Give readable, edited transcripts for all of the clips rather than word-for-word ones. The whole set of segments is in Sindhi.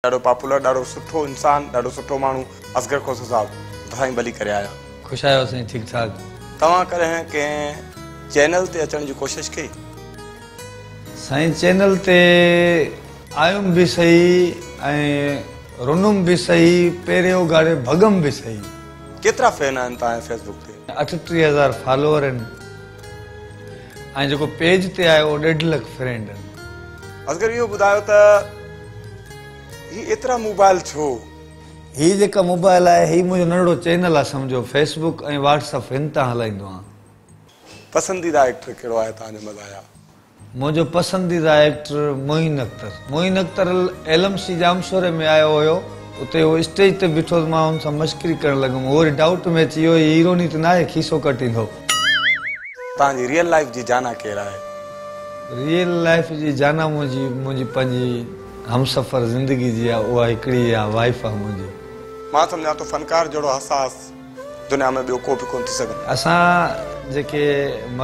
ڏاڍو پاپولر ڏاڍو سٺو انسان ڏاڍو سٺو ماڻهو اصغر کوسو صاحب سائين ڀلي ڪري آيا. خوش آهيو سائين ٺيڪ ٺاڪ. توهان ڪڏهن ڪنهن چينل تي اچڻ جي ڪوشش ڪئي؟ سائين چينل تي آيم به سهي ۽ رنم به سهي پيرين اگهاڙي ڀڳم به سهي. ڪيترا فين آهن توهان جي فيس بڪ تي؟ 38 هزار فالوور آهن ۽ جيڪو پيج تي آهي اهو ڏيڍ لک فرينڊ آهن. اصغر اهو ٻڌايو ته هي ايترا موبائل ڇو؟ هي جيڪا موبائل آهي هي منهنجو ننڍڙو چينل آهي سمجهو فيس بڪ ۽ واٽس اپ هن تان هلائيندو آهيان. پسنديده ايڪٽر ڪهڙو آهي توهان جو مزاحيه؟ منهنجو پسنديده actor Moin Akhtar. Moin Akhtar L M C ڄامشوري ۾ آيو هيو اتي هو اسٽيج تي بيٺو ته مان هن سان مشڪري ڪرڻ لڳم هو وري ڊائوٽ ۾ اچي ويو هي هيروني ته ناهي کيسو ڪٽيندو. توهان جي ريئل لائيف جي جانا ڪير آهي؟ ريئل لائيف جي جانا منهنجي منهنجي پنهنجي همسفر زندگي جي آ اها هڪڙي آ وائيف آ منهنجي. مان سمجهان ٿو فنڪار جهڙو حساس دنيا ۾ ٻيو ڪو به ڪونه ٿي سگهندو. اسان جيڪي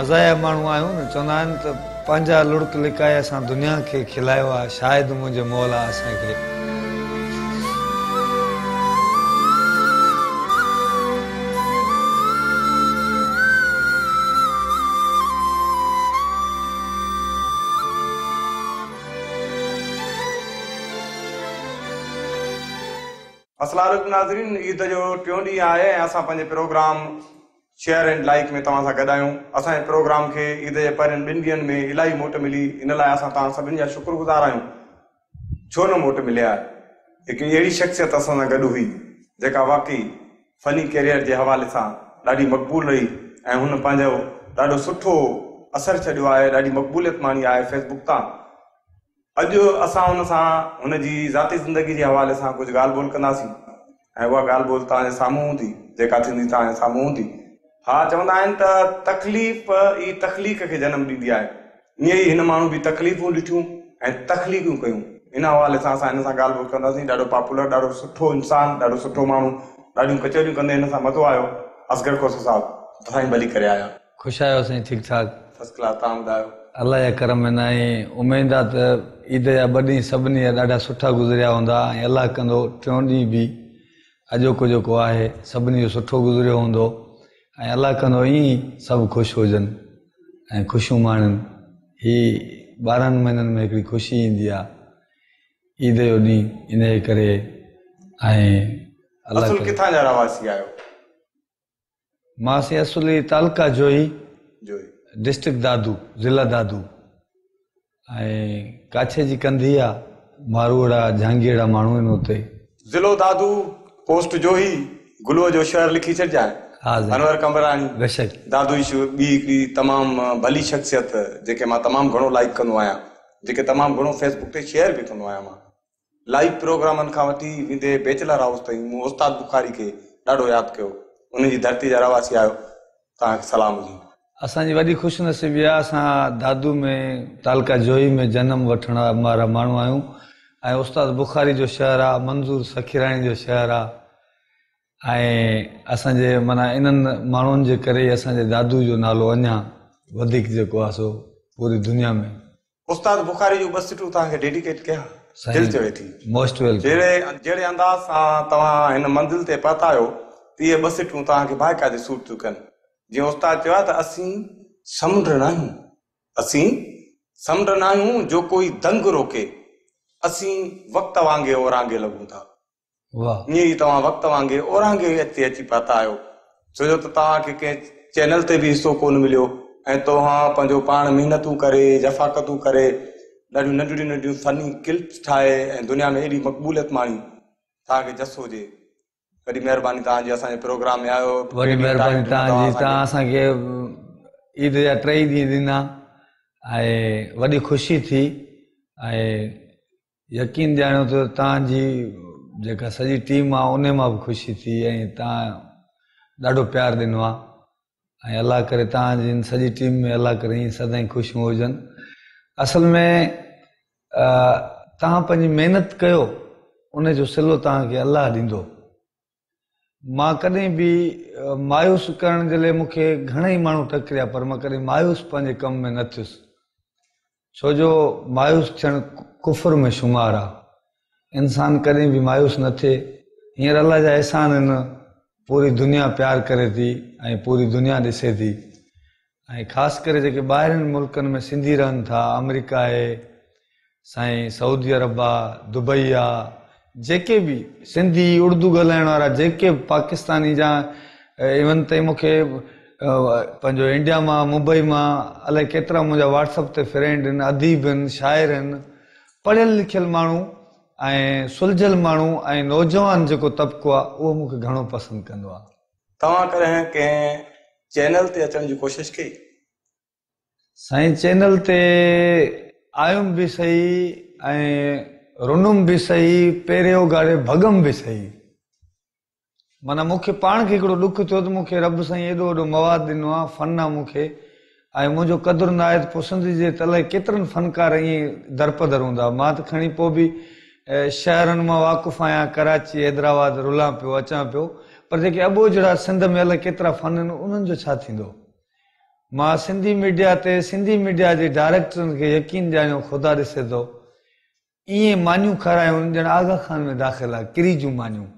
مزاحيه ماڻهو آهيون نه چوندا آهن ته پنهنجا لڙڪ لڪائي اسان دنيا کي کلايو آ شايد منهنجي مولا اسان کي. السلام عليڪم ناظرين عيد جو ٽيون ڏينهن آهي ۽ اسان پنهنجي پروگرام شيئر اينڊ لائيڪ ۾ توهان سان گڏ آهيون اسان جي پروگرام کي عيد جي پهرين ٻن ڏينهن ۾ الاهي موٽ ملي ان لاء اسان توهان سڀني جا شڪر گذار آهيون ڇو نه موٽ ملي آهي هڪ اهڙي شخصيت اسان سان گڏ هئي جيڪا واقعي فني ڪيريئر جي حوالي سان ڏاڍي مقبول رهي ۽ هن پنهنجو ڏاڍو سٺو اثر ڇڏيو آهي ڏاڍي مقبوليت ماڻي آهي فيس بڪ تان اڄ اسان هن سان هن جي ذاتي زندگي جي حوالي سان ڪجهه ڳالهه ٻولهه ڪنداسين ۽ اها ڳالهه ٻولهه توهان جي سامهون هوندي، جيڪا ٿيندي توهان جي سامهون هوندي. ها چوندا آهن ته تڪليف ئي تخليق کي جنم ڏيندي آهي. ائين ئي هن ماڻهو به تڪليفون ڏٺيون ۽ تخليقون ڪيون. ان حوالي سان اسان هن سان ڳالهه ٻولهه ڪنداسين. ڏاڍو پاپولر، ڏاڍو سٺو انسان، ڏاڍو سٺو ماڻهو، ڏاڍيون ڪچهريون ڪندي هن سان مزو آيو. اصغر کوسو صاحب سائين ڀلي ڪري آيا. خوش آهيو سائين ٺيڪ ٺاڪ. فرسٽ ڪلاس توهان ٻڌايو. الله جا ڪرم آهن ۽ اميد آ ته عيد جا ٻه ڏينهن سڀني جا ڏاڍا سٺا گذريا هوندا ۽ الله ڪندو ٽيون ڏينهن به اڄوڪو جيڪو آهي سڀني جو سٺو گذريو هوندو ۽ الله ڪندو ائين ئي سڀ خوش هجن ۽ خوشيون ماڻين هي 12 مهينن ۾ هڪڙي خوشي ايندي آ عيد جو ڏينهن انهي ڪري ۽ الله اصل ڪٿان جا رهواسي آهيو؟ مان سائين اصلي تعلقه جوهي ڊسٽرڪٽ دادو ضلع دادو ۽ ڪاڇي جي ڪنڌي آ ماروئڙا جهانگيئڙا ماڻهو آهن اتي. ضلعو دادو پوسٽ جوهي گلوء جو شهر لکي ڇڏجانء انور قمبراڻي بيشڪ دادو جي ٻي هڪڙي تمام ڀلي شخصيت جيڪي مان تمام گهڻو لائيڪ ڪندو آهيان جيڪي تمام گهڻو فيس بڪ تي شيئر به ڪندو آهيان مان لائيو پروگرامن کان وٺي ويندي بيچلر هائوس تائين مون استاد بخاري کي ڏاڍو ياد ڪيو. ان جي ڌرتي جا رهواسي آهيو. توهان کي سلام هجي. اسان جي وڏي خوش نصيبي آهي اسان دادو ۾ تعلقه جوهي ۾ جنم وٺڻ وارا ماڻهو آهيون ۽ استاد بخاري جو شهر آهي منظور سخيراڻي جو شهر آهي ۽ اسان جي معنيٰ انهن ماڻهن جي ڪري ئي اسان جي دادو جو نالو اڃا وڌيڪ جيڪو آهي سو پوري دنيا ۾. استاد بخاري جون ٻه سٽون توهان کي ڊيڊيڪيٽ ڪيان دل چوي ٿي. Most welcome. جهڙي انداز سان توهان هن منزل تي پهتا آهيو ته اهي ٻه سٽون توهان کي باقاعدي سوٽ ٿيون ڪن. جيئن استاد چيو آهي ته اسين سمنڊ ناهيون اسين سمنڊ ناهيون جو ڪوئي دنگ روڪي اسين وقت وانگي اورانگهي لڳون ٿا. ائين ئي توهان وقت وانگي اورانگهي تي اچي پهتا آهيو، ڇو جو ته توهان کي ڪنهن چينل تي به حصو ڪونه مليو ۽ توهان پنهنجو پاڻ محنتون ڪري، جفاڪتون ڪري، ڏاڍيون ننڍڙيون ننڍڙيون فني ڪلپس ٺاهي ۽ دنيا ۾ ايڏي مقبوليت ماڻي. توهان کي جس هجي. وڏي مهرباني توهان جي اسان جي پروگرام ۾ آيو. وڏي مهرباني توهان جي توهان اسان کي عيد جا ٽئي ڏينهن ڏنا ۽ وڏي خوشي ٿي ۽ يقين ڄاڻيو ته توهان جي جيڪا سڄي ٽيم آ انهي مان به خوشي ٿي ۽ توهان ڏاڍو پيار ڏنو آ ۽ الله ڪري توهان جي سڄي ٽيم ۾ الله ڪري ائين سدائين خوشيون هجن اصل ۾ توهان پنهنجي محنت ڪيو ان جو صلو توهان کي الله ڏيندو مان ڪڏهن به مايوس ڪرڻ جي لاء مون کي گهڻئي ماڻهو ٽڪريا پر مان ڪڏهن مايوس پنهنجي ڪم ۾ نه ٿيس ڇو جو مايوس ٿيڻ ڪفر ۾ شمار آ. انسان ڪڏهن به مايوس نه ٿئي. هينئر الله جا احسان آهن، پوري دنيا پيار ڪري ٿي ۽ پوري دنيا ڏسي ٿي ۽ خاص ڪري جيڪي ٻاهرين ملڪن ۾ سنڌي رهن ٿا، آمريڪا آهي، سائين سعودي عرب آ، دبئي آ، جيڪي به سنڌي اڙدو ڳالهائڻ وارا جيڪي به پاڪستاني جا ايون تائين مون کي پنهنجو انڊيا مان ممبئي مان الائي ڪيترا منهنجا واٽس اپ تي فرينڊ آهن، اديب آهن، شاعر آهن، پڙهيل لکيل ماڻهو ۽ سلجهيل ماڻهو ۽ نوجوان جيڪو طبقو آ اهو مون کي گهڻو پسند ڪندو آ. توهان ڪڏهن ڪنهن چينل تي اچڻ جي ڪوشش ڪئي؟ سائين چينل تي آيم به سهي ۽ رنم به سهي پيرين اگهاڙي ڀڳم به سهي. معنيٰ مون کي پاڻ کي هڪڙو ڏک ٿيو ته مون کي رب سائين ايڏو وڏو مواد ڏنو آ، فن آ مون کي ۽ منهنجو قدر نه آهي ته پوء سنڌ جي ته الائي ڪيترن فنڪار ائين درپدر هوندا. مان ته کڻي پوء به شهرن مان واقف آهيان، ڪراچي، حيدرآباد رلان پيو، اچان پيو، پر جيڪي اٻوجهڙا سنڌ ۾ الائي ڪيترا فن آهن انهن جو ڇا ٿيندو؟ مان سنڌي ميڊيا تي سنڌي ميڊيا جي ڊائريڪٽرن کي يقين ڄاڻيو خدا ڏسي ٿو ائين مانيون کارايون ڄڻ آغا خان ۾ داخل آ، ڪري جون مانيون.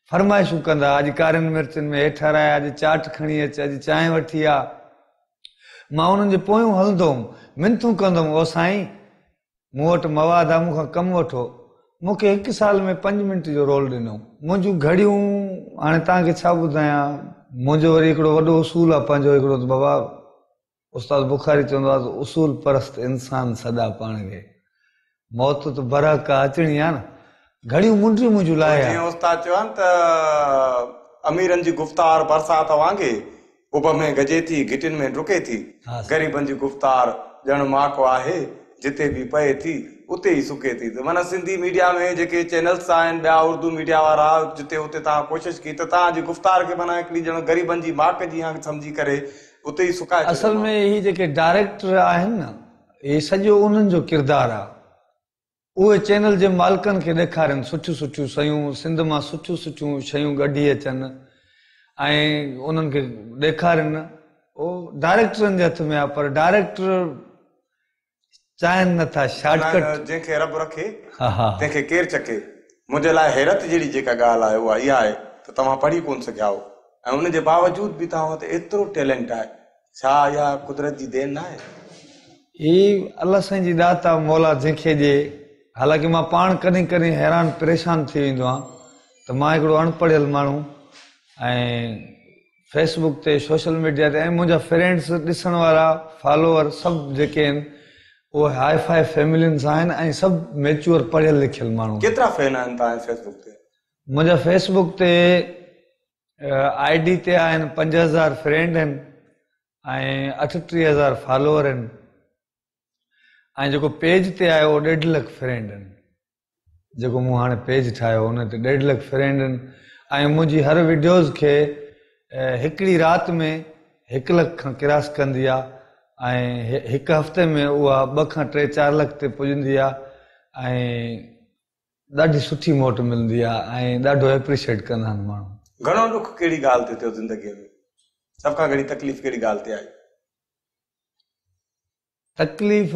فرمائشون ڪندا، اڄ ڪارين مرچن ۾ هيٺ هارائي، اڄ چاٽ کڻي اچ، اڄ چانهه وٺي آ. مان انهن جي پويون هلندو هوم، منٿون ڪندو هوم، او سائين! مون وٽ مواد آ، مون کان ڪم وٺو. مون کي هڪ سال ۾ پنج منٽ جو رول ڏنو. منهنجون گهڙيون، هاڻي توهان کي ڇا ٻڌايان، منهنجو وري هڪڙو وڏو اصول آ پنهنجو هڪڙو ته بابا! استاد بخاري چوندو آهي ته اصول پرست انسان سڏا پاڻ کي. موت ته برحق آ اچڻي آ نه. گهڙيون منڊيون منهنجون لاهي آ. جيئن استاد چيو آهي نه ته اميرن جي گفتار برسات وانگي اڀ ۾ گجي ٿي گهٽين ۾ ڊڪي ٿي. غريبن جي گفتار ڄڻ ماڪ آهي جتي به پئي ٿي اتي ئي سڪي ٿي ته معنيٰ سنڌي ميڊيا ۾ جيڪي چينلس آهن ٻيا اردو ميڊيا وارا جتي اتي توهان ڪوشش ڪئي ته توهان جي گفتار کي معنيٰ هڪڙي ڄڻ غريبن جي ماڪ جيان سمجهي ڪري اتي ئي سڪائي ڇڏيو اصل ۾ هي جيڪي ڊائريڪٽر آهن نه هي سڄو انهن جو ڪردار آ اهي چينل جي مالڪن کي ڏيکارين سٺيون سٺيون شيون سنڌ مان سٺيون سٺيون شيون ڳڍي اچن ۽ انهن کي ڏيکارين اهو ڊائريڪٽرن جي هٿ ۾ آ پر ڊائريڪٽر چاهين نه ٿا شارٽ ڪٽ. جنهن کي رب رکي تنهن کي ڪير چکي. منهنجي لاء حيرت جهڙي جيڪا ڳالهه آهي اها اها آهي ته توهان پڙهي ڪونه سگهيا آهيو ۽ ان جي باوجود به توهان وٽ ايترو ٽيلنٽ آهي. ڇا اها قدرت جي دين ناهي؟ هي الله سائين جي ڏات آ مولا جنهن کي ڏئي. حالانڪه مان پاڻ ڪڏهن ڪڏهن حيران پريشان ٿي ويندو آهيان ته مان هڪڙو اڻ پڙهيل ماڻهو ۽ فيس بڪ تي سوشل ميڊيا تي ۽ منهنجا فرينڊس ڏسڻ وارا فالوور سڀ جيڪي آهن اهي هاء فاء فيملين سان آهن ۽ سڀ ميچوئر پڙهيل لکيل ماڻهو آهن. ڪيترا فين آهن توهان جي فيس بڪ تي؟ منهنجا فيس بڪ تي I D تي آهن 5000 فرينڊ آهن ۽ 38000 فالوور آهن ۽ جيڪو پيج تي آهي اهو ڏيڍ لک فرينڊ آهن. جيڪو مون هاڻي پيج ٺاهيو ان تي ڏيڍ لک فرينڊ آهن ۽ منهنجي هر وڊيوز کي هڪڙي رات ۾ هڪ لک کان ڪراس ڪندي آ ۽ هڪ هفتي ۾ اها ٻه کان ٽي چار لک تي پڄندي آ ۽ ڏاڍي سٺي موٽ ملندي آ ۽ ڏاڍو ايپريشيٽ ڪندا آهن ماڻهو. گهڻو ڏک ڪهڙي ڳالهه تي ٿيو زندگيء ۾ سڀ کان گهڻي تڪليف ڪهڙي ڳالهه تي آئي؟ تڪليف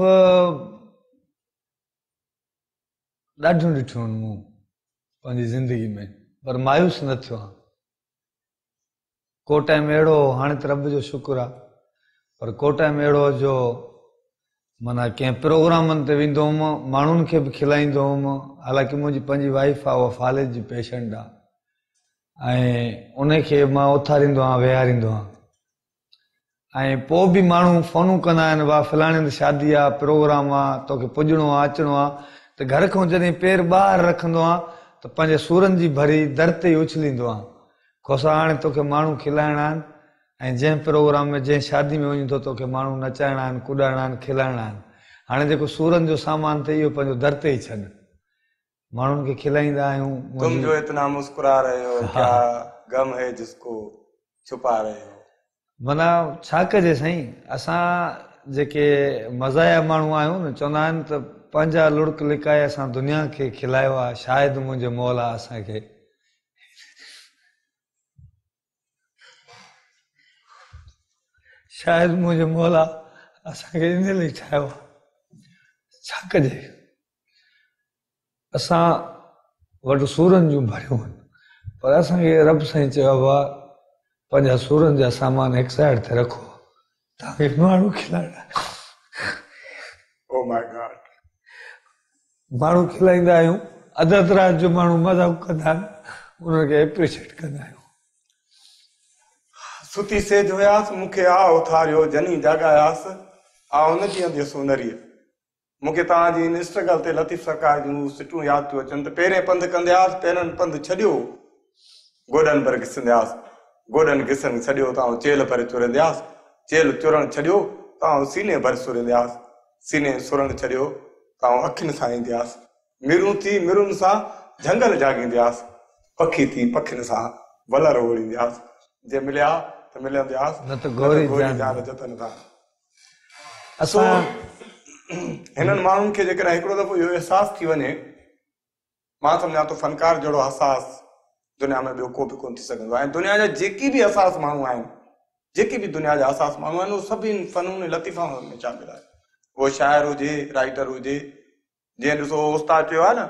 ڏاڍيون ڏٺيون آهن مون پنهنجي زندگي ۾ پر مايوس نه ٿيو آهيان. ڪو ٽائيم اهڙو هو هاڻي ته رب جو شڪر آهي پر ڪو ٽائيم اهڙو هو جو معنيٰ ڪنهن پروگرامن تي ويندو هوم ماڻهن کي به کلائيندو هوم حالانڪه منهنجي پنهنجي وائيف آهي اها فالج جي پيشنٽ آهي ۽ ان کي مان اٿاريندو آهيان ويهاريندو آهيان ۽ پوء به ماڻهو فونون ڪندا آهن وا فلاڻي هنڌ شادي آ پروگرام آ توکي پڄڻو آ اچڻو آ ته گهر کان جڏهن پير ٻاهر رکندو آن ته پنهنجي سورن جي ڀري در تي ئي اڇليندو آن کوسا هاڻي توکي ماڻهو کلائڻا آهن ۽ جنهن پروگرام ۾ جنهن شادي ۾ وڃين ٿو توکي ماڻهو نچائڻا آهن ڪڏائڻا آهن کلائڻا آهن هاڻي جيڪو سورن جو سامان اٿئي اهو پنهنجو در تي ئي ڇڏ. ماڻهن کي کلائيندا آهيون. تم جو اتنا مسڪرا رهي هو ڪيا غم هي جس ڪو ڇپا رهي هو. معنيٰ ڇا ڪجي سائين اسان جيڪي مزاحيه ماڻهو آهيون نه چوندا آهن ته پنهنجا لڙڪ لڪائي اسان دنيا کي کلايو آهي شايد منهنجي مولا اسان کي شايد منهنجي مولا اسان کي ان لاء ٺاهيو آهي ڇا ڪجي اسان وٽ سورن جون ڀريون آهن پر اسان کي رب سائين چيو آهي بابا پنهنجا سورن جا سامان هڪ سائيڊ تي رکو توهان کي ماڻهو کلائڻا او ماء گاڊ. ماڻهو کلائيندا آهيون اڌ اڌ رات جو ماڻهو مذاق ڪندا آهن انهن کي ايپريشيٽ ڪندا آهيون. ستي سيج هياس مون کي آء اٿاريو جني جاڳاياس آء نه جيئنديس سونريء. مون کي توهان جي ان اسٽرگل تي لطيف سرڪار جون سٽون ياد ٿيون اچن ته پيرين پنڌ ڪندياس پيرن پنڌ ڇڏيو گوڏن ڀر گسندياس گوڏن گسڻ ڇڏيو ته آئون چيلهه ڀر چرندياس چيلهه چرڻ ڇڏيو ته آئون سيني ڀر سرندياس سيني سرڻ ڇڏيو ته آئون اکين سان ايندياس مرون ٿي مرن سان جهنگل جهاڳيندياس پکي ٿي پکين سان ولر اوڙيندياس جي مليا ته ملندياس نه ته گهوري جان جتن سان. سو هنن ماڻهن کي جيڪڏهن هڪڙو دفعو اهو احساس ٿي وڃي، مان سمجهان ٿو فنڪار جهڙو حساس دنيا ۾ ٻيو ڪو به ڪونه ٿي سگهندو آهي ۽ دنيا جا جيڪي به حساس ماڻهو آهن، جيڪي به دنيا جا حساس ماڻهو آهن، اهي سڀ ان فنون لطيفه ۾ شامل آهن. اهو شاعر هجي، رائيٽر هجي، جيئن ڏسو استاد چيو آهي نه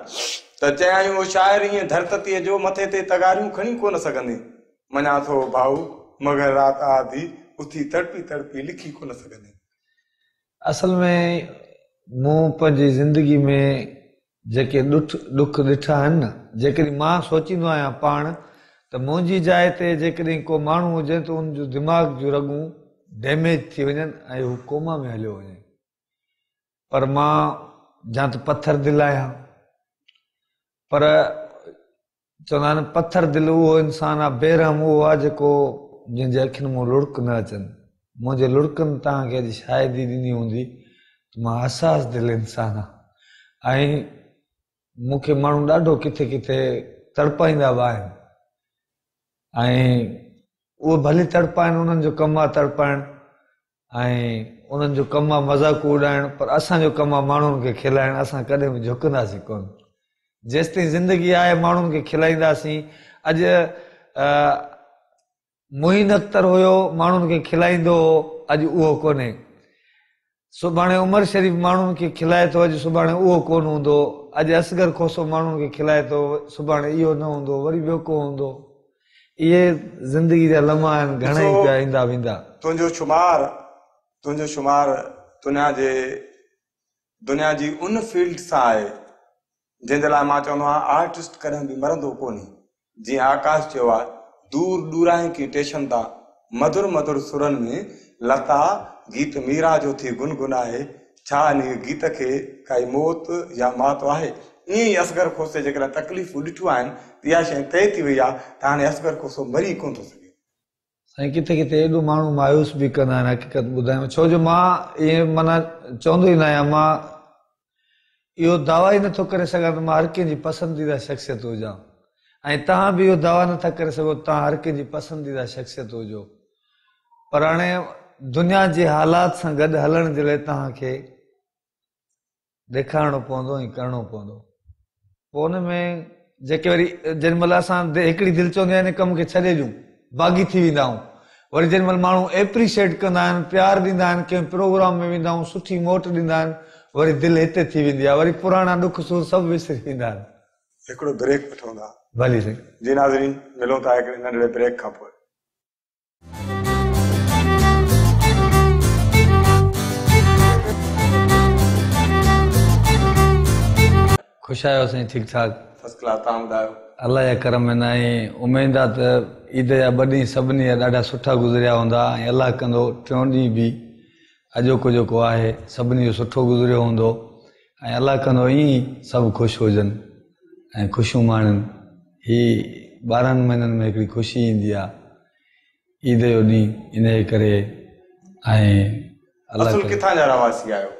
ته چيائين او شاعر ائين ڌرتتيء جو مٿي تي تغاريون کڻي ڪونه سگهندين. مڃان ٿو ڀائو، مگر رات آڌي اٿي تڙپي تڙپي لکي ڪونه سگهندين. اصل ۾ مون پنهنجي زندگي ۾ جيڪي ڏٺ ڏک ڏٺا آهن نه، جيڪڏهن مان سوچيندو آهيان پاڻ ته منهنجي جاء تي جيڪڏهن ڪو ماڻهو هجي ته ان جو دماغ جون رڳون ڊيميج ٿي وڃن ۽ هو ڪوما ۾ هليو وڃي. پر مان جا ته پٿر دل آهيان پر چوندا آهن پٿر دل اهو انسان آهي بي رحم اهو آهي جيڪو جنهن جي اکين مان لڙڪ نه اچن منهنجي لڙڪن توهان کي اڄ شاهدي ڏني هوندي ته مان حساس دل انسان آهيان ۽ مون کي ماڻهو ڏاڍو ڪٿي ڪٿي تڙپائيندا به آهن ۽ اهي ڀلي تڙپائن انهن جو ڪم آهي تڙپائڻ ۽ انهن جو ڪم آ مذاقون اڏائڻ پر اسان جو ڪم آ ماڻهن کي کلائڻ اسان ڪڏهن به جهڪنداسين ڪونه جيستائين زندگي آهي ماڻهن کي کلائينداسين اڄ معين اختر هيو ماڻهن کي کلائيندو هو اڄ اهو ڪونهي سڀاڻي عمر شريف ماڻهن کي کلائي ٿو اڄ سڀاڻي اهو ڪونه هوندو اڄ اصغر کوسو ماڻهن کي کلائي ٿو سڀاڻي اهو نه هوندو وري ٻيو ڪو هوندو اهي زندگي جا لمحا آهن گهڻا ئي پيا ايندا ويندا. تنهنجو شمار تنهنجو شمار دنيا جي دنيا جي ان فيلڊ سان آهي جنهن جي لاء مان چوندو آهيان آرٽسٽ ڪڏهن به مرندو ڪونهي جيئن آڪاش چيو آهي دور ڏورانهين ڪنهن ٽيشن تان مڌر مڌر سرن ۾ لتا گيت ميرا جو ٿي گنگنائي ڇا انهيء گيت کي ڪائي موت يا مات آهي؟ ائين ئي اصغر کوسي جيڪڏهن تڪليفون ڏٺيون آهن ته اها شيء طئي ٿي وئي آهي ته هاڻي اصغر کوسو مري ڪونه ٿو سگهي. سائين ڪٿي ڪٿي ايڏو ماڻهو مايوس به ڪندا آهن حقيقت ٻڌايان ڇو جو مان ائين معنيٰ چوندو ئي نه آهيان مان اهو دعويٰ ئي نٿو ڪري سگهان ته مان هر ڪنهن جي پسنديده شخصيت هجان ۽ توهان به اهو دعويٰ نٿا ڪري سگهو ته توهان هر ڪنهن جي پسنديده شخصيت هجو پر هاڻي دنيا جي حالات سان گڏ هلڻ جي لاء توهان کي ڏيکارڻو پوندو ۽ ڪرڻو پوندو پوء ان ۾ جيڪي وري جنهن مهل اسان هڪڙي دل چوندي آهي ان ڪم کي ڇڏي ڏيون باغي ٿي ويندا آهيون وري جنهن مهل ماڻهو ايپريشيٽ ڪندا آهن پيار ڏيندا آهن ڪنهن پروگرام ۾ ويندا آهيون سٺي موٽ ڏيندا آهن وري دل هتي ٿي ويندي آهي وري پراڻا ڏک سور سڀ وسري ويندا آهن. هڪڙو بريڪ وٺون ٿا. ڀلي سائين. جي ناظرين ملون ٿا هڪڙي ننڍڙي بريڪ کان پوء. خوش آهيو سائين ٺيڪ ٺاڪ. فرسٽ ڪلاس توهان ٻڌايو. الله جا ڪرم آهن ۽ اميد آ ته عيد جا ٻه ڏينهن سڀني جا ڏاڍا سٺا گذريا هوندا ۽ الله ڪندو ٽيون ڏينهن به اڄوڪو جيڪو آهي سڀني جو سٺو گذريو هوندو ۽ الله ڪندو ائين ئي سڀ خوش هجن ۽ خوشيون ماڻين هي 12 مهينن ۾ هڪڙي خوشي ايندي آ عيد جو ڏينهن انهيء ڪري ۽ الله اصل ڪٿان جا رهواسي آهيو؟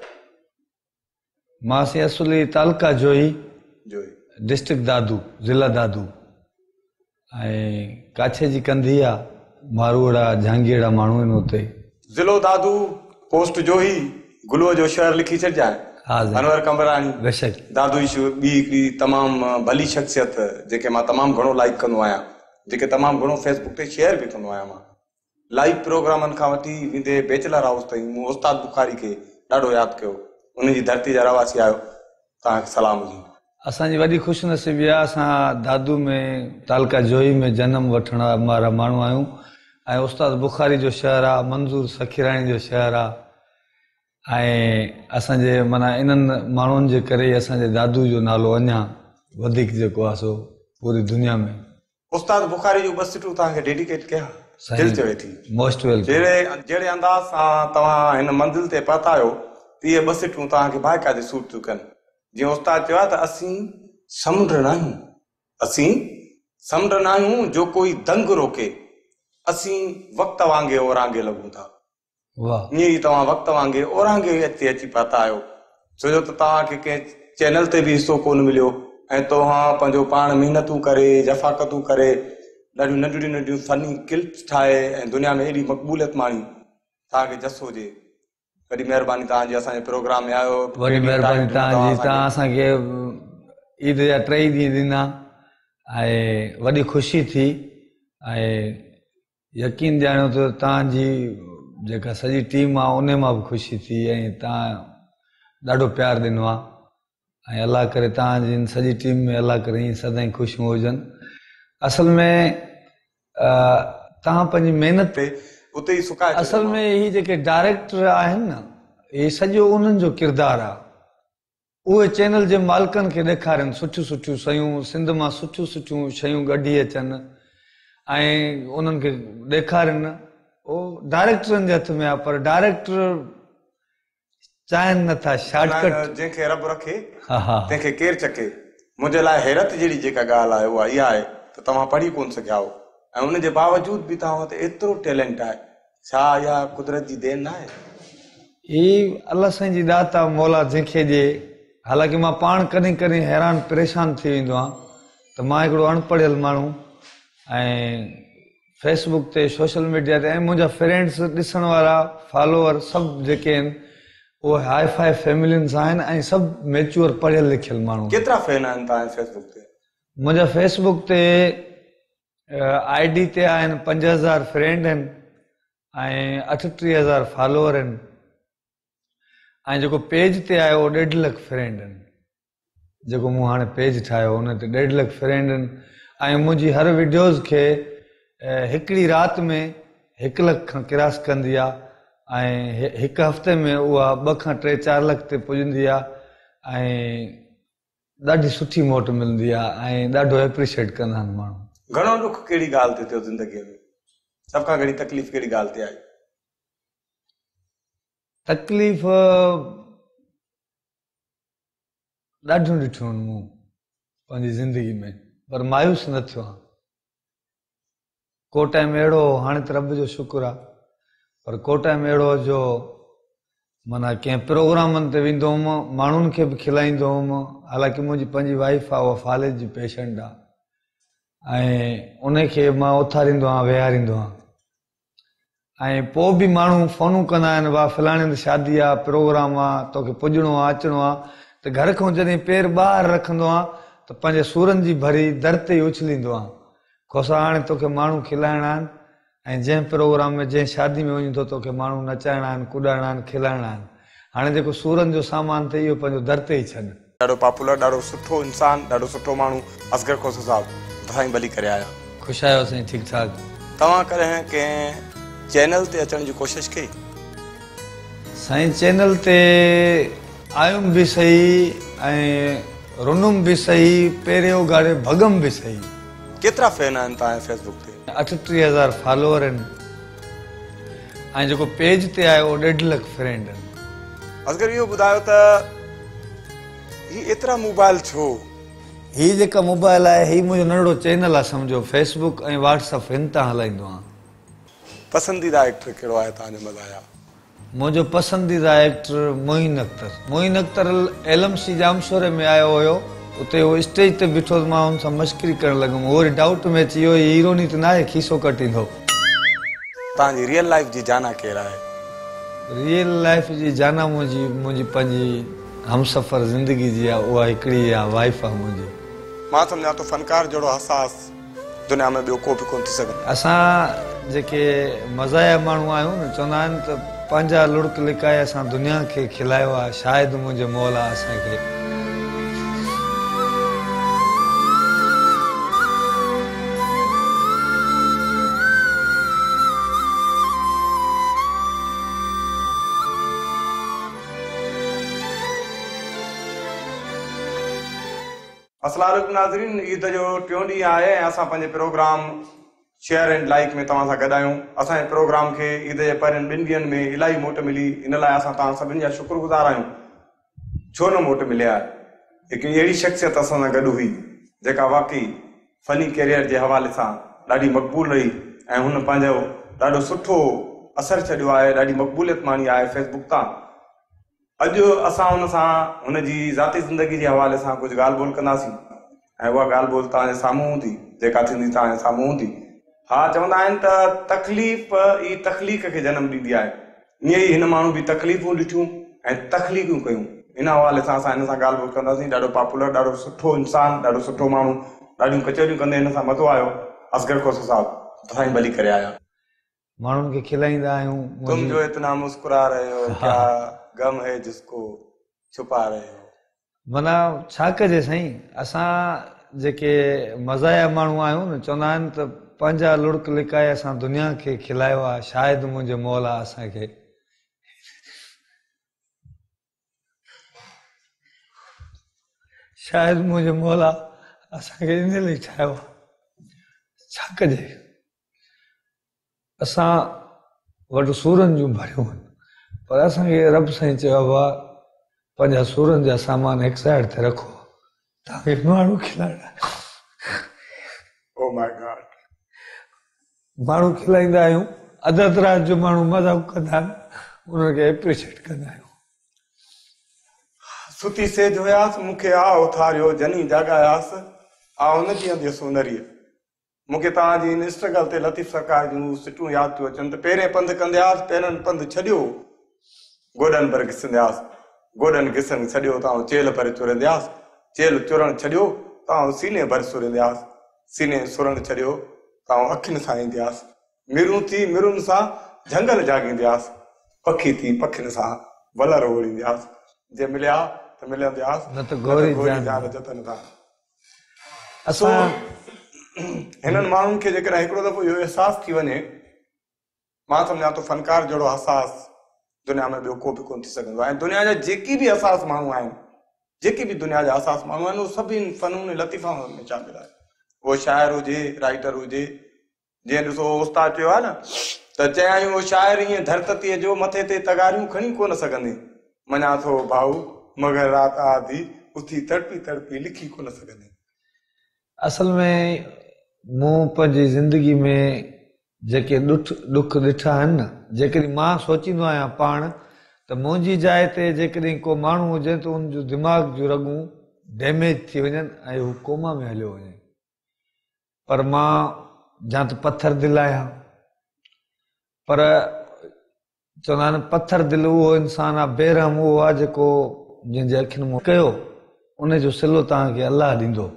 مان سائين اصل تعلقه جوهي جوهي ڊسٽرڪٽ دادو ضلع دادو ۽ ڪاڇي جي ڪنڌي آ ماروئڙا جهانگيئڙا ماڻهو آهن اتي. ضلعو دادو پوسٽ جوهي گلوء جو شهر لکي ڇڏجانء. ها سائين. انور قمبراڻي بيشڪ. دادو جي ٻي هڪڙي تمام ڀلي شخصيت جنهن کي مان تمام گهڻو لائيڪ ڪندو آهيان جيڪي تمام گهڻو فيس بڪ تي شيئر به ڪندو آهيان مان لائيو پروگرامن کان وٺي ويندي بيچلر هائوس تائين مون استاد بخاري کي ڏاڍو ياد ڪيو انهن جي ڌرتي جا رهواسي آهيو توهان کي سلام هجي. اسان جي وڏي خوش نصيبي آ اسان دادو ۾ تعلقه جوهي ۾ جنم وٺڻ وارا ماڻهو آهيون ۽ استاد بخاري جو شهر آ منظور سخيراڻي جو شهر آ ۽ اسان جي معنيٰ انهن ماڻهن جي ڪري ئي اسان جي دادو جو نالو اڃا وڌيڪ جيڪو آ سو پوري دنيا ۾. استاد بخاري جون ٻه سٽون توهان کي ڊيڊيڪيٽ ڪيان دل چوي ٿي. Most welcome. جهڙي انداز سان توهان هن منزل تي پهتا آهيو ته اهي ٻه سٽون توهان کي باقاعدي سوٽ ٿيون ڪن. جيئن استاد چيو آهي ته اسين سمنڊ ناهيون، اسين سمنڊ ناهيون جو ڪوئي دنگ روڪي، اسين وقت وانگي اورانگهي لڳون ٿا. ائين ئي توهان وقت وانگي اورانگهي تي اچي پهتا آهيو، ڇو جو ته توهان کي ڪنهن چينل تي به حصو ڪونه مليو ۽ توهان پنهنجو پاڻ محنتون ڪري، جفاڪتون ڪري، ڏاڍيون ننڍڙيون ننڍڙيون فني ڪلپس ٺاهي ۽ دنيا ۾ ايڏي مقبوليت ماڻي. توهان کي جس هجي. وڏي مهرباني توهان جي اسان جي پروگرام ۾ آيو. وڏي مهرباني توهان جي توهان اسان کي عيد جا ٽئي ڏينهن ڏنا ۽ وڏي خوشي ٿي ۽ يقين ڄاڻيو ته توهان جي جيڪا سڄي ٽيم آ انهي مان به خوشي ٿي ۽ توهان ڏاڍو پيار ڏنو آ ۽ الله ڪري توهان جي هن سڄي ٽيم ۾ الله ڪري ائين سدائين خوشيون هجن اصل ۾ توهان پنهنجي محنت تي اتي ئي سڪائي ڇڏيو اصل ۾ هي جيڪي ڊائريڪٽر آهن نه هي سڄو انهن جو ڪردار آ اهي چينل جي مالڪن کي ڏيکارين سٺيون سٺيون شيون سنڌ مان سٺيون سٺيون شيون ڪڍي اچن ۽ انهن کي ڏيکارين اهو ڊائريڪٽرن جي هٿ ۾ آهي پر ڊائريڪٽر چاهين نٿا شارٽ ڪٽ. جنهن کي رب رکي تنهن کي ڪير چڪي. منهنجي لاء حيرت جهڙي جيڪا ڳالهه آهي اها اها آهي ته توهان پڙهي ڪونه سگهيا آهيو ۽ ان جي باوجود به توهان وٽ ايترو ٽيلنٽ آهي ڇا اها قدرت جي دين ناهي؟ هي الله سائين جي ڏات آ مولا جنهن کي ڏئي. حالانڪه مان پاڻ ڪڏهن ڪڏهن حيران پريشان ٿي ويندو آهيان ته مان هڪڙو اڻ پڙهيل ماڻهو ۽ فيس بڪ تي سوشل ميڊيا تي ۽ منهنجا فرينڊس ڏسڻ وارا فالوور سڀ جيڪي آهن اهي هاء فاء فيملين سان آهن ۽ سڀ ميچوئر پڙهيل لکيل ماڻهو آهن. ڪيترا فين آهن توهان جي فيس بڪ تي؟ منهنجا فيس بڪ تي I D تي آهن 5000 فرينڊ آهن ۽ 38000 فالوور آهن ۽ جيڪو پيج تي آهي اهو ڏيڍ لک فرينڊ آهن جيڪو مون هاڻي پيج ٺاهيو ان تي ڏيڍ لک فرينڊ آهن ۽ منهنجي هر وڊيوز کي هڪڙي رات ۾ هڪ لک کان ڪراس ڪندي آهي ۽ هڪ هفتي ۾ اها ٻه کان ٽي چار لک تي پڄندي آهي ۽ ڏاڍي سٺي موٽ ملندي آ ۽ ڏاڍو ايپريشيٽ ڪندا آهن ماڻهو. گهڻو ڏک ڪهڙي ڳالهه تي ٿيو زندگيء ۾؟ سڀ کان گهڻي تڪليف ڪهڙي ڳالهه تي آئي؟ تڪليف ڏاڍيون ڏٺيون آهن مون پنهنجي زندگي ۾ پر مايوس نه ٿيو آهيان. ڪو ٽائيم اهڙو هو، هاڻي ته رب جو شڪر آ، پر ڪو ٽائيم اهڙو هو جو معنيٰ ڪنهن پروگرامن تي ويندو هوم، ماڻهن کي به کلائيندو هوم، حالانڪه منهنجي پنهنجي وائيف آ، اها فالج جي پيشنٽ آ ۽ ان کي مان اٿاريندو آهيان، ويهاريندو آهيان ۽ پوء به ماڻهو فونون ڪندا آهن، واهه فلاڻي هنڌ شادي آ، پروگرام آ، توکي پڄڻو آ، اچڻو آ ته گهر کان جڏهن پير ٻاهر رکندو آهيان ته پنهنجي سورن جي ڀري در تي ئي اڇليندو آهيان. کوسا هاڻي توکي ماڻهو کلائڻا آهن ۽ جنهن پروگرام ۾ جنهن شادي ۾ وڃين ٿو توکي ماڻهو نچائڻا آهن ڪڏائڻا آهن کلائڻا آهن هاڻي جيڪو سورن جو سامان اٿئي اهو پنهنجو در تي ئي ڇڏ. ڏاڍو پاپولر ڏاڍو سٺو انسان ڏاڍو سٺو ماڻهو اصغر کوسو صاحب سائين ڀلي ڪري آيا. خوش آهيو سائين ٺيڪ ٺاڪ. توهان ڪڏهن ڪنهن چينل تي اچڻ جي ڪوشش ڪئي؟ سائين چينل تي آيم به سهي ۽ رنم به سهي پيرين اگهاڙي ڀڳم به سهي. ڪيترا فين آهن توهان جي فيس بڪ تي؟ 38000 فالوور آهن ۽ جيڪو پيج تي آهي اهو ڏيڍ لک فرينڊ آهن. اصغر اهو ٻڌايو ته هي ايترا موبائل ڇو؟ هي جيڪا موبائل آهي هي منهنجو ننڍڙو چينل آهي سمجهو فيس بڪ ۽ واٽس اپ هن تان هلائيندو آهيان. پسنديده ايڪٽر ڪهڙو آهي توهان جو مزاحيه؟ منهنجو پسنديده actor Moin Akhtar. Moin Akhtar L M C ڄامشوري ۾ آيو هيو اتي هو اسٽيج تي بيٺو ته مان هن سان مشڪري ڪرڻ لڳم هو وري ڊائوٽ ۾ اچي ويو هي هيروني ته ناهي کيسو ڪٽيندو. توهان جي ريئل لائيف جي جانا ڪير آهي؟ ريئل لائيف جي جانا منهنجي منهنجي پنهنجي همسفر زندگي جي آ اها هڪڙي آ وائيف آ منهنجي. مان سمجهان ٿو فنڪار جهڙو حساس دنيا ۾ ٻيو ڪو به ڪونه ٿي سگهندو. اسان جيڪي مزاحيه ماڻهو آهيون نه چوندا آهن ته پنهنجا لڙڪ لڪائي اسان دنيا کي کلايو آ شايد منهنجي مولا اسان کي. السلام عليڪم ناظرين عيد جو ٽيون ڏينهن آهي ۽ اسان پنهنجي پروگرام شيئر اينڊ لائيڪ ۾ توهان سان گڏ آهيون. اسان جي پروگرام کي عيد جي پهرين ٻن ڏينهن ۾ الاهي موٽ ملي ان لاء اسان توهان سڀني جا شڪر گذار آهيون. ڇو نه موٽ ملي آهي. هڪ اهڙي شخصيت اسان سان گڏ هئي جيڪا واقعي فني ڪيريئر جي حوالي سان ڏاڍي مقبول رهي ۽ هن پنهنجو ڏاڍو سٺو اثر ڇڏيو آهي ڏاڍي مقبوليت ماڻي آهي فيس بڪ تان. اڄ اسان هن سان هن جي ذاتي زندگي جي حوالي سان ڪجهه ڳالهه ٻولهه ڪنداسين ۽ اها ڳالهه ٻولهه توهان جي سامهون هوندي، جيڪا ٿيندي توهان جي سامهون هوندي. ها چوندا آهن ته تڪليف ئي تخليق کي جنم ڏيندي آهي. ائين ئي هن ماڻهو به تڪليفون ڏٺيون ۽ تخليقون ڪيون. ان حوالي سان اسان هن سان ڳالهه ٻولهه ڪنداسين. ڏاڍو پاپولر، ڏاڍو سٺو انسان، ڏاڍو سٺو ماڻهو. ڏاڍيون ڪچهريون ڪندي هن سان مزو آيو. اصغر کوسو صاحب سائين ڀلي ڪري آيا. ماڻهن کي کلائيندا آهيون. تم جو اتنا مسڪرا رهي هو ڪيا غم هي جس ڪو ڇپا رهي هو. معنيٰ ڇا ڪجي سائين اسان جيڪي مزاحيه ماڻهو آهيون نه چوندا آهن ته پنهنجا لڙڪ لڪائي اسان دنيا کي کلايو آهي شايد منهنجي مولا اسان کي شايد منهنجي مولا اسان کي ان لاء ٺاهيو آهي ڇا ڪجي اسان وٽ سورن جون ڀريون آهن پر اسان کي رب سائين چيو آهي بابا پنهنجا سورن جا سامان هڪ سائيڊ تي رکو توهان کي ماڻهو کلائڻا او ماء گاڊ ماڻهو کلائيندا آهيون اڌ اڌ رات جو ماڻهو مذاق ڪندا آهن انهن کي اپريشيٽ ڪندا آهيون. ستي سيج هياس مون کي آ اٿاريو جني جاڳاياس آئون نه جيئنديس ان ريء. مون کي توهان جي ان اسٽرگل تي لطيف سرڪار جون سٽون ياد ٿيون اچن ته پيرين پنڌ ڪندياس پيرن پنڌ ڇڏيو گوڏن ڀر گسندياس گوڏن گسڻ ڇڏيو ته آئون چيلهه ڀر چرندياس چيلهه چرڻ ڇڏيو ته آئون سيني ڀر سرندياس سيني سرڻ ڇڏيو ته آئون اکين سان ايندياس مرون ٿي مرن سان جهنگل جهاڳيندياس پکي ٿي پکين سان ولر اوڙيندياس جي مليا ته ملندياس نه ته گهوري جان جتن سان. سو هنن ماڻهن کي جيڪڏهن هڪڙو دفعو اهو احساس ٿي وڃي، مان سمجهان ٿو فنڪار جهڙو حساس دنيا ۾ ٻيو ڪو به ڪونه ٿي سگهندو آهي ۽ دنيا جا جيڪي به حساس ماڻهو آهن، جيڪي به دنيا جا حساس ماڻهو آهن، اهي سڀ ان فنون لطيفه ۾ شامل آهن. اهو شاعر هجي، رائيٽر هجي، جيئن ڏسو استاد چيو آهي نه ته چيائين او شاعر ائين ڌرتتيء جو مٿي تي تغاريون کڻي ڪونه سگهندين. مڃان ٿو ڀائو، مگر رات آڌي اٿي تڙپي تڙپي لکي ڪونه سگهندين. اصل ۾ مون پنهنجي زندگي ۾ جيڪي ڏٺ ڏک ڏٺا آهن نه، جيڪڏهن مان سوچيندو آهيان پاڻ ته منهنجي جاء تي جيڪڏهن ڪو ماڻهو هجي ته ان جو دماغ جون رڳون ڊيميج ٿي وڃن ۽ هو ڪوما ۾ هليو وڃي. پر مان جا ته پٿر دل آهيان پر چوندا آهن پٿر دل اهو انسان آهي بي رحم اهو آهي جيڪو جنهن جي اکين مان ڪيو ان جو صلو توهان کي الله ڏيندو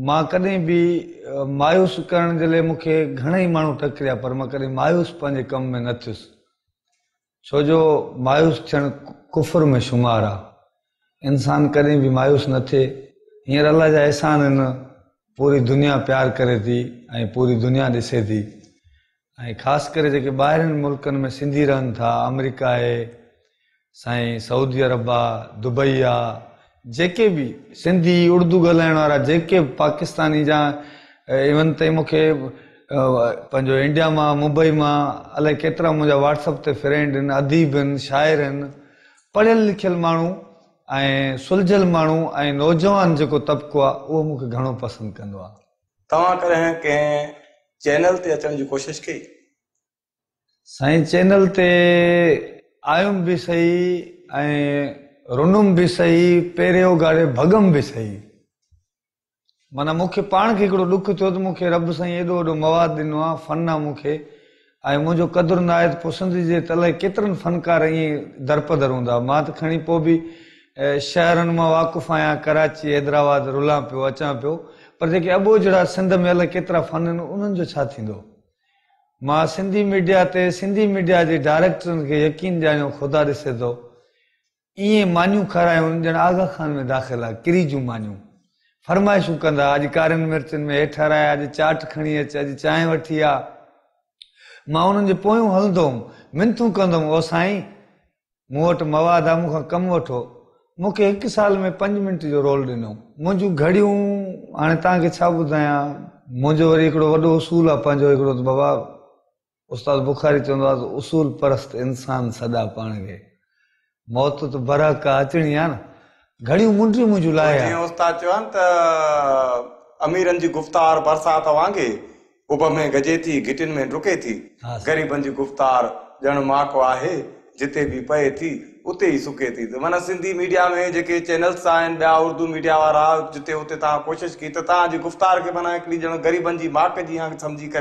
مان ڪڏهن به مايوس ڪرڻ جي لاء مون کي گهڻا ئي ماڻهو ٽڪريا پر مان ڪڏهن مايوس پنهنجي ڪم ۾ نه ٿيس ڇو جو مايوس ٿيڻ ڪفر ۾ شمار آ. انسان ڪڏهن به مايوس نه ٿئي. هينئر الله جا احسان آهن پوري دنيا پيار ڪري ٿي ۽ پوري دنيا ڏسي ٿي ۽ خاص ڪري جيڪي ٻاهرين ملڪن ۾ سنڌي رهن ٿا آمريڪا آهي سائين سعودي عرب آ دبئي آ جيڪي به سنڌي اردو ڳالهائڻ وارا جيڪي به پاڪستاني جا ايون تائين مون کي پنهنجو انڊيا مان ممبئي مان الائي ڪيترا منهنجا واٽس اپ تي فرينڊ آهن اديب آهن شاعر آهن پڙهيل لکيل ماڻهو ۽ سلجهيل ماڻهو ۽ نوجوان جيڪو طبقو آهي اهو مون کي گهڻو پسند ڪندو آهي. توهان ڪڏهن ڪنهن چينل تي اچڻ جي ڪوشش ڪئي؟ سائين چينل تي آيم به سهي ۽ رنم به سهي پيرين اگهاڙي ڀڳم به سهي. معنيٰ مون کي پاڻ کي هڪڙو ڏک ٿيو ته مون کي رب سائين ايڏو وڏو مواد ڏنو آ، فن آ مون کي ۽ منهنجو قدر نه آهي ته پوء سنڌ جي ته الائي ڪيترن فنڪار ائين درپدر هوندا. مان ته کڻي پوء به شهرن مان واقف آهيان، ڪراچي، حيدرآباد رلان پيو اچان پيو پر جيڪي اٻوجهڙا سنڌ ۾ الائي ڪيترا فن آهن انهن جو ڇا ٿيندو؟ مان سنڌي ميڊيا تي سنڌي ميڊيا جي ڊائريڪٽرن کي يقين ڄاڻيو خدا ڏسي ٿو ائين مانيون کارايون ڄڻ آغا خان ۾ داخل آ ڪري جون مانيون فرمائشون ڪندا اڄ ڪارين مرچن ۾ هي ٺهراء اڄ چاٽ کڻي اچ اڄ چانهه وٺي آ مان انهن جي پويون هلندو هوم منٿون ڪندو هوم او سائين مون وٽ مواد آ مون کان ڪم وٺو. مون کي هڪ سال ۾ پنج منٽ جو رول ڏنو. منهنجون گهڙيون هاڻي توهان کي ڇا ٻڌايان. منهنجو وري هڪڙو وڏو اصول آهي پنهنجو هڪڙو ته بابا استاد بخاري چوندو آهي ته اصول پرست انسان سڏا پاڻ کي. موت ته برحق آ اچڻي آ نه. گهڙيون منڊيون منهنجون لاهي آ. جيئن استاد چيو آ نه ته اميرن جي گفتار برسات وانگي اڀ ۾ گجي ٿي گهٽين ۾ ڊڪي ٿي. غريبن جي گفتار ڄڻ ماڪ آهي جتي به پئي ٿي اتي ئي سڪي ٿي ته معنيٰ سنڌي ميڊيا ۾ جيڪي چينلز آهن ٻيا اردو ميڊيا وارا جتي اتي توهان ڪوشش ڪئي ته توهان جي گفتار کي معنيٰ هڪڙي ڄڻ غريبن جي ماڪ جيان سمجهي ڪري.